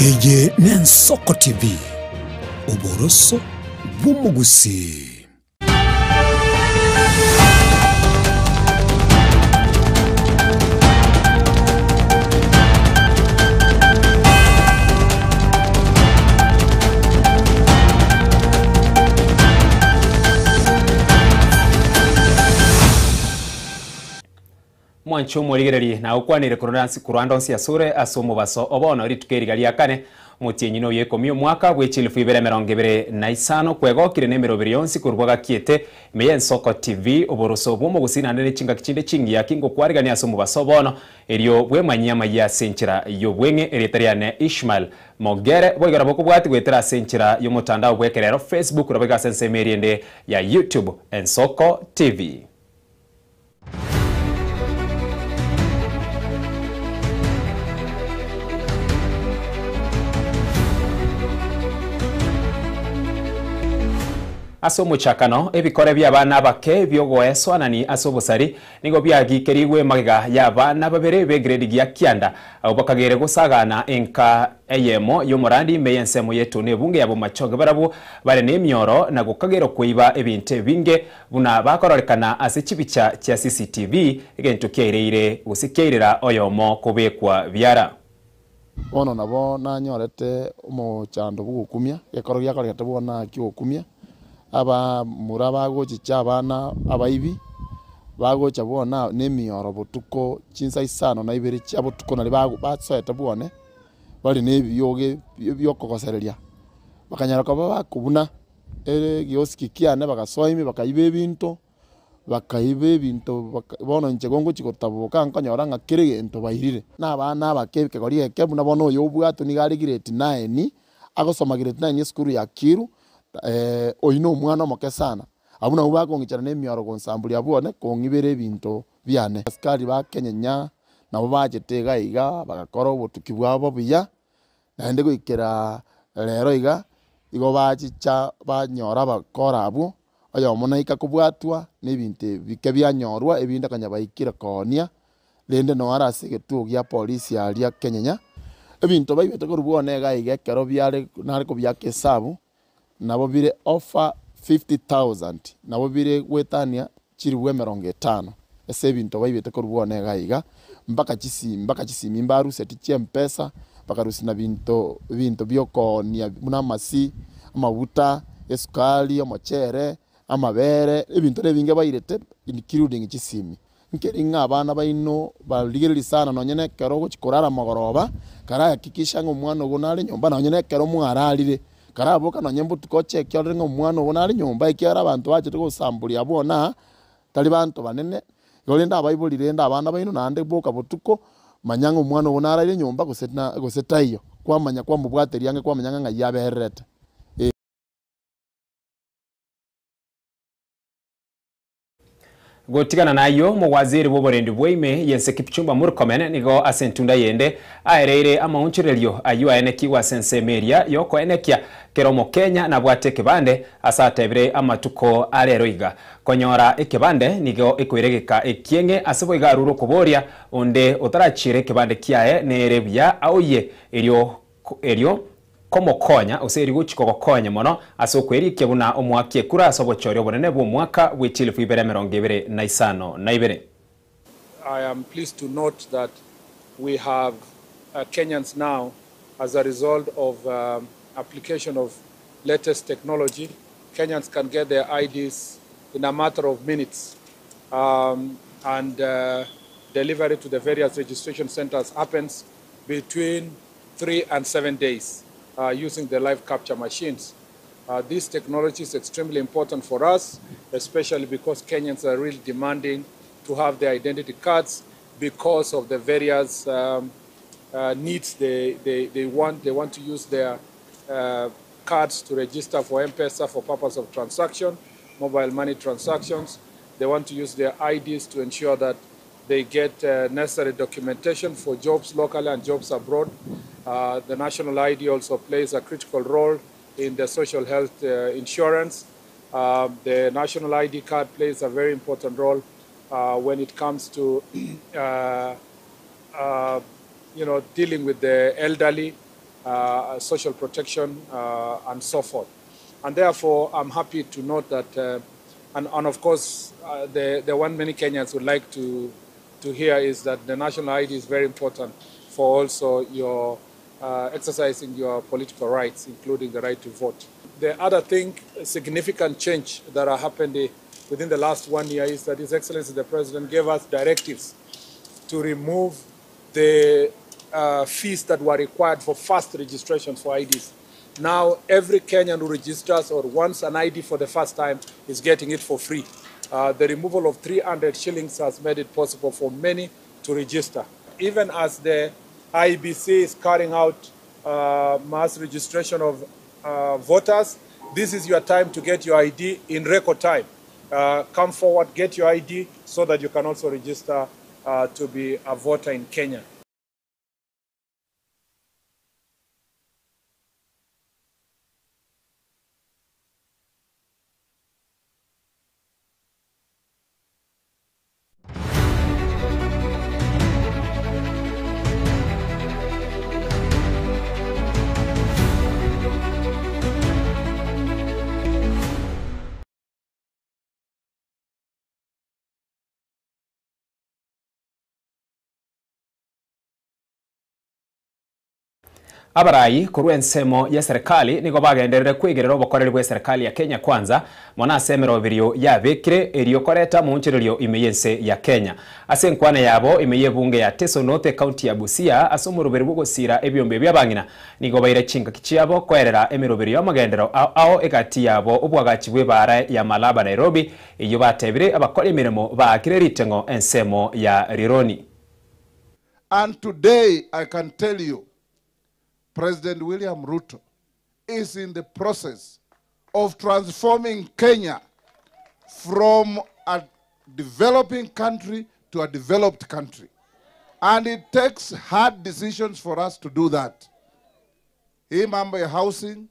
Eye n'Ensoko TV, oboroso bw'omogusii. Mwanche omorigererie, nagokwanire korwa korwa ande onsi asore ase omobaso o bono, rituko eriga ria kane, omotienyi noyo ikomi omwaka bwe chilifu ibere emerongo ebere na isano, kwegokire nemeroberi yonsi korwa gakiete ime y'Ensoko TV, oboroso bw'omogusii naende ne chingaki chinde chingiya ki ngokwarigania ase omobaso o bono, erio bwemanyie amayia ase enchera y'obweng'e. Erieta riane Ishmael Mogere, boigo nabo okobwati goetera ase enchera y'omotandao bw'ekerero Facebook, naboigo ase ensemo eria ende ya YouTube Ensoko TV. Ase omochakano, ebikore bi'abana abake bi'ogoesoanani ase obosari nigo biagikerigwe magega y'abana babere b'egredi gia kianda, abwo bakagere gosagana enka eyemo y'omorandi ime y'ensemo y'etunu ebunge ya Bomachoge barabwo bare nemioro na gokagera okoiba ebinto ebinge Buna bakororekana ase chibicha chia CCTV, egento kiaireire gose kiairera oyomo kobekwa biara. Bono nabo nanyorete omochando bw'ogokumia, gekoro giakoregete bono ki'ogokumia, abamura bagochicha abana abaibi, bagocha bono nemioro botuko chinsa isano na ibere chia botuko naria bago basoete bwone, bare na ebioge biokogosereria, bakanyara koba bakobuna. Egeosiki kiane bagasoa ime bakaiba ebinto, bakaiba ebinto baka bono inche gongochia gotaboka nkonyora ng'a kera egento bairire. Na abana abake ekegori eke buna bono oyo obwatwe nigo are grade nine, agosoma grade nine esukuru ya Kiru, oyio na omwana omoke sana. Abwo nabwo bakong'ichana na emioro gonsamburia abwo one kong'ibera ebinto biane. Asikari ba Kenyenya nabo bachete iga iga bagakora obotuki bwabo buya, Naende goikera rero iga, igo bachicha banyora abakora abwo, oyomo naika kobwatwa na ebinto ebike bianyorwa, ebinde konya baikire koonia, rende noo are ase egetuo gia polisi aria Kenyenya. Ebinto baibete korwa bono iga iga ekero biare nare kobiaka esabu, nabo bire over 50,000, nabo bire goetania chilifu emerongo etano, ase ebinto baibete korwa bono iga iga, mpaka chisimi mpaka chisimi mbaruseti chia mpesa, bakarusia na binto ebinto bia okoonia buna amasi, amaguta, esukari, omochere, amabere, ebinto na ebinge bairete including chisimi. Nkeri ng'a abana baino barigererie sana nonye nekero ogochia korara mogoroba, karahakikisha ng'a omwana ogo nare nyomba nonye nekero mwararire, karaboka nonye mbotuko ocheke orore ng'a omwana ogo nare nyomba ekiagera abanto bachete gosamboria abwo na tari banto banene. Igo rende abaibori rende abana baino naende boka botuko, manya ng'a omwana ogo naraire nyomba gose na gose taiyo, kwamanya kwamobwateria ang'e kwamanya ng'a ng'ai abererete. Gotigana nayio, omowaziri bw'oborendi bwa ime y'ense Kipchumba Murkomen nigo ase entunda yende aereire amaonchorerio ayio aenekigwe ase ensemo eria y'okoenekia kera omokenya nabwate ekebande ase atebire amatuko a rero iga. Konyora ekebande nigo ekoiregeka ekieng'e ase boigo arure okoboria onde otarachiera ekebande kiaye nere buya aoyie erio erio komokonya, gose eri gochia kogokonya mono ase okwerikia buna omoaki ekura ase obochori obonene bw'omwaka bwe chilifu ibere emerongo ebere na isano na ibere. I am pleased to note that we have Kenyans now as a result of application of latest technology, Kenyans can get their IDs in a matter of minutes and delivery to the various registration centers happens between 3 and 7 days using the live capture machines. This technology is extremely important for us, especially because Kenyans are really demanding to have their identity cards because of the various needs they want. They want to use their cards to register for M-Pesa for purpose of transaction, mobile money transactions. They want to use their IDs to ensure that they get necessary documentation for jobs locally and jobs abroad. The national ID also plays a critical role in the social health insurance. The national ID card plays a very important role when it comes to dealing with the elderly. Social protection and so forth. And therefore, I'm happy to note that, and of course, the one many Kenyans would like to hear is that the national ID is very important for also your exercising your political rights, including the right to vote. The other thing, significant change that happened within the last 1 year is that His Excellency the President gave us directives to remove the fees that were required for first registration for IDs. Now every Kenyan who registers or wants an ID for the first time is getting it for free. The removal of 300 shillings has made it possible for many to register. Even as the IEBC is carrying out mass registration of voters, this is your time to get your ID in record time. Come forward, get your ID so that you can also register to be a voter in Kenya. Abarayi korwa ensemo ya serikali nigo bagenderere kwegerera obokoreri bwa serikali ya Kenya Kwanza mona ase emeroberio yabekire eriokoreta moonchererio ime y'ense ya Kenya. Ase enkwana yabo ime y'ebunge ya Teso North county ya Busia ase omoroberi bw'ogosira ebiombe by'abang'ina nigo baire chingaki chiabo koerera emeroberio y'amagendero ao egati yabo obwagachi bw'ebara ya Malaba Nairobi eyo batebire abakora emirimo baakire ritengo ensemo ya Rironi. And today I can tell you President William Ruto is in the process of transforming Kenya from a developing country to a developed country. And it takes hard decisions for us to do that. Hii mambo ya housing,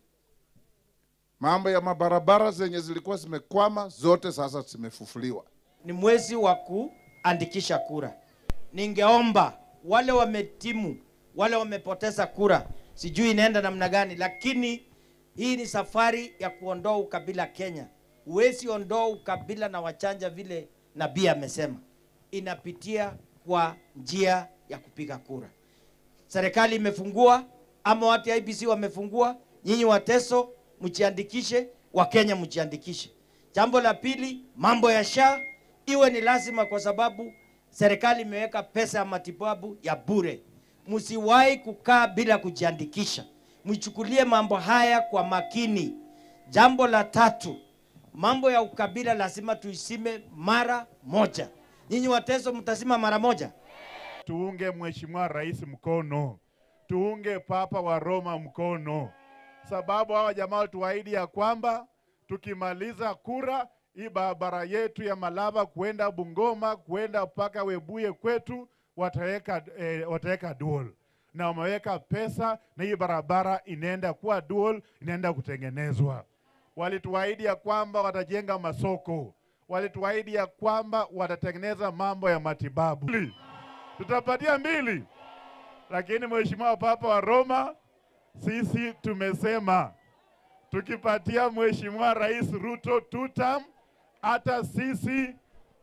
mambo ya mabarabara zenye zilikuwa zimekwama, zote sasa zimefufuliwa. Ni mwezi wa kuandikisha kura. Ningeomba wale wametimu, wale wamepoteza kura, sijui inaenda namna gani, lakini hii ni safari ya kuondoa ukabila Kenya. Huwezi ondoa ukabila na wachanja vile nabii amesema. Inapitia kwa njia ya kupiga kura. Serikali imefungua ama watu IEBC wamefungua, nyinyi Wateso mjiandikishe, Wakenya mjiandikishe. Jambo la pili, mambo ya SHA iwe ni lazima kwa sababu serikali imeweka pesa ya matibabu ya bure. Msiwahi kukaa bila kujiandikisha. Mchukulie mambo haya kwa makini. Jambo la tatu, mambo ya ukabila lazima tuisime mara moja. Nyinyi Wateso mtasima mara moja. Tuunge Mheshimiwa Rais mkono. Tuunge Papa wa Roma mkono. Sababu hawa jamaa tuahidi ya kwamba tukimaliza kura hii barabara yetu ya Malaba kuenda Bungoma, kuenda mpaka Webuye kwetu wataweka dual. Na wameweka pesa na hii barabara inaenda kuwa dual, inaenda kutengenezwa. Walituahidi ya kwamba watajenga masoko. Walituahidi ya kwamba watatengeneza mambo ya matibabu. Tutapatia 2. Lakini Mheshimiwa Papa wa Roma, sisi tumesema tukipatia Mheshimiwa Rais Ruto 2 term, hata sisi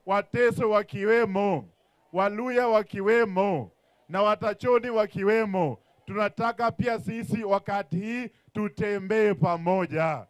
Wateso wakiwemo, Waluya wakiwemo na Watachoni wakiwemo, tunataka pia sisi wakati hii tutembee pamoja.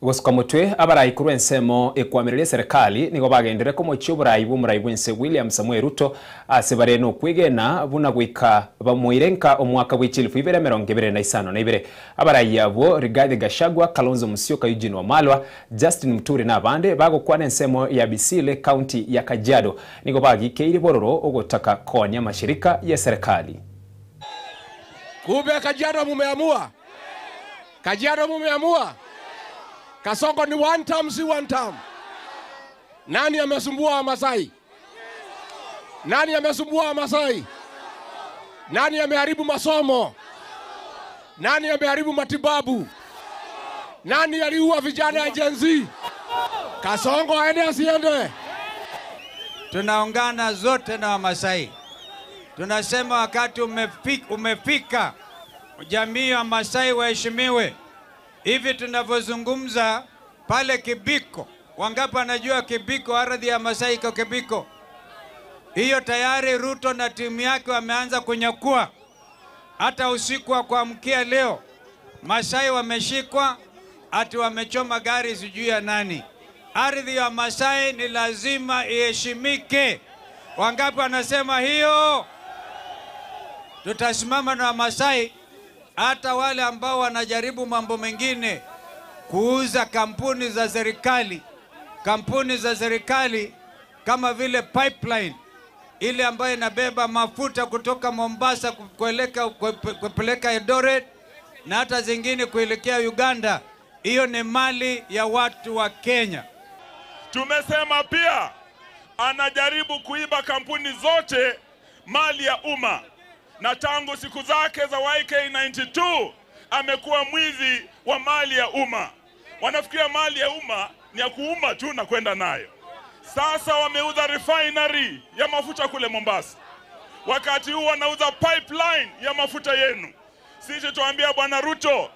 Gosuka mutwe abarayi kurwa ensemo ekwamireria serikali nigo bagendere komochia oborayi bw'omorayi bw'ense William Samoei Ruto ase bare nokwegena buna goika bamoirenka omwaka bwa 2025. Abarayi abo Rigathi Gachagua, Kalonzo Musyoka, Eugene Wamalwa, Justin Muturi na abande bagokwana ensemo ya Bisile county ya Kajiado nigo bagikeire bororo ogotaka konya mashirika ya serikali. Kumbe Kajiado mumeamua. Kajiado mumeamua. Kasongo ni one term, si one term. Nani amesumbua Wamasai? Nani amesumbua Wamasai? Nani ameharibu masomo? Nani ameharibu matibabu? Nani aliua vijana ya Gen Z? Kasongo aende asiende? Tunaungana zote na Wamasai. Tunasema wakati umefika Jamii ya Masai waheshimiwe. Hivi tunavyozungumza pale Kibiko, wangapi wanajua Kibiko? Ardhi ya Masai iko Kibiko. Hiyo tayari Ruto na timu yake wameanza kunyakua. Hata usiku wa kuamkia leo Masai wameshikwa ati wamechoma gari sijui ya nani. Ardhi ya Masai ni lazima iheshimike. Wangapi wanasema hiyo? Tutasimama na Wamasai, hata wale ambao wanajaribu mambo mengine, kuuza kampuni za serikali, kampuni za serikali kama vile pipeline ile ambayo inabeba mafuta kutoka Mombasa kueleka kupeleka Eldoret na hata zingine kuelekea Uganda. Hiyo ni mali ya watu wa Kenya. Tumesema pia anajaribu kuiba kampuni zote mali ya umma, na tangu siku zake za YK92 amekuwa mwizi wa mali ya umma. Wanafikiria mali ya umma ni ya kuuma tu na kwenda nayo. Sasa wameuza refinery ya mafuta kule Mombasa, wakati huu wanauza pipeline ya mafuta yenu. Sisi tuambia Bwana Ruto,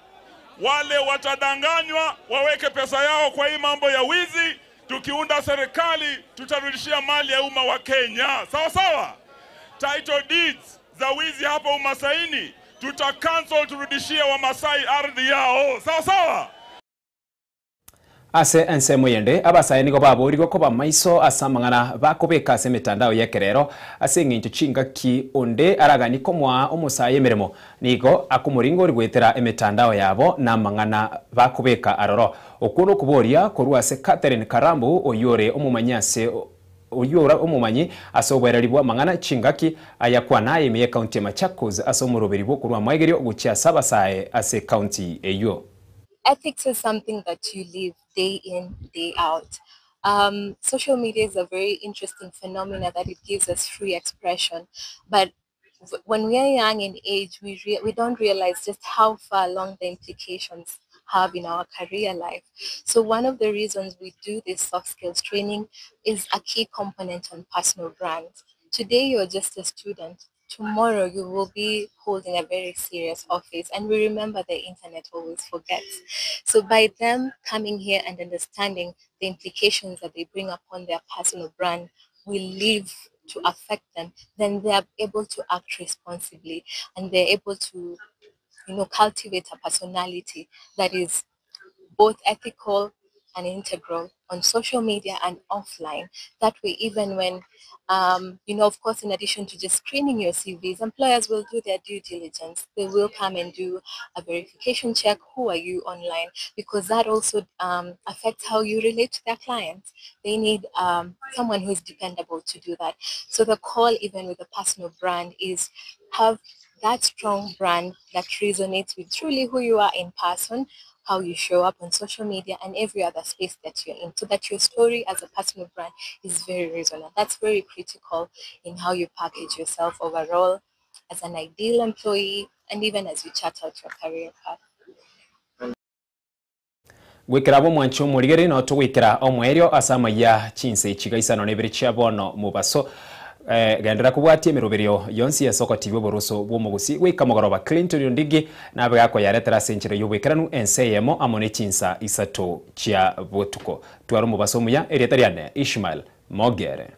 wale watadanganywa waweke pesa yao kwa hii mambo ya wizi. Tukiunda serikali tutarudishia mali ya umma wa Kenya, sawa sawa. Title deeds za wizi hapa Umasaini tuta cancel, turudishie Wamasai ardhi yao, sawa sawa. Ase ensemo yende abasae nigo baborigwe koba maiso ase amang'ana bakobeka ase emitandao ya ekerero ase eng'encho chingaki onde aragani komoa omosae emeremo nigo akomoringa ori goetera emitandao yabo na amang'ana bakobeka aroro. Okwo nokoboria korwa ase Catherine Karambu oywo ore omomanyi ase oywo ore omomanyi ase oboereri bwa amang'ana chingaki ayakwana aye ime ye ekaunti ya Machakos ase omoroberi bw'okorwa amaegerio gochia ase abasae ase ekaunti eywo. Ethics is something that you live day in, day out. Social media is a very interesting phenomena that it gives us free expression. But when we are young in age, we, re- we don't realize just how far along the implications have in our career life. So one of the reasons we do this soft skills training is a key component on personal brands. Today you're just a student. Tomorrow you will be holding a very serious office, and we remember the internet always forgets. So by them coming here and understanding the implications that they bring upon their personal brand will live to affect them, then they are able to act responsibly and they're able to, you know, cultivate a personality that is both ethical and integral on social media and offline. That way, even when, you know, of course, in addition to just screening your CVs, employers will do their due diligence. They will come and do a verification check. Who are you online? Because that also affects how you relate to their clients. They need someone who is dependable to do that. So the call, even with a personal brand, is have that strong brand that resonates with truly who you are in person, how you show up on social media and every other space that you're in, so that your story as a personal brand is very resonant. That's very critical in how you package yourself overall as an ideal employee and even as you chart out your career path. Gwikera abo omwanchi omorigeri no togwikera omoerio ase amaiya chinse chigaisano na ibere chia bono mobaso. Eh, genderera kobwatia emeroberio yonsi ya Soko TV oboroso bw'omogusi goika mogoroba Clinton Ondigi nabe gakoyaretera ase enchera y'oboikeranu ense eyemo amo ne chinsa isato chia botuko. Twara omobaso omuya erieta riane Ishmael Mogere.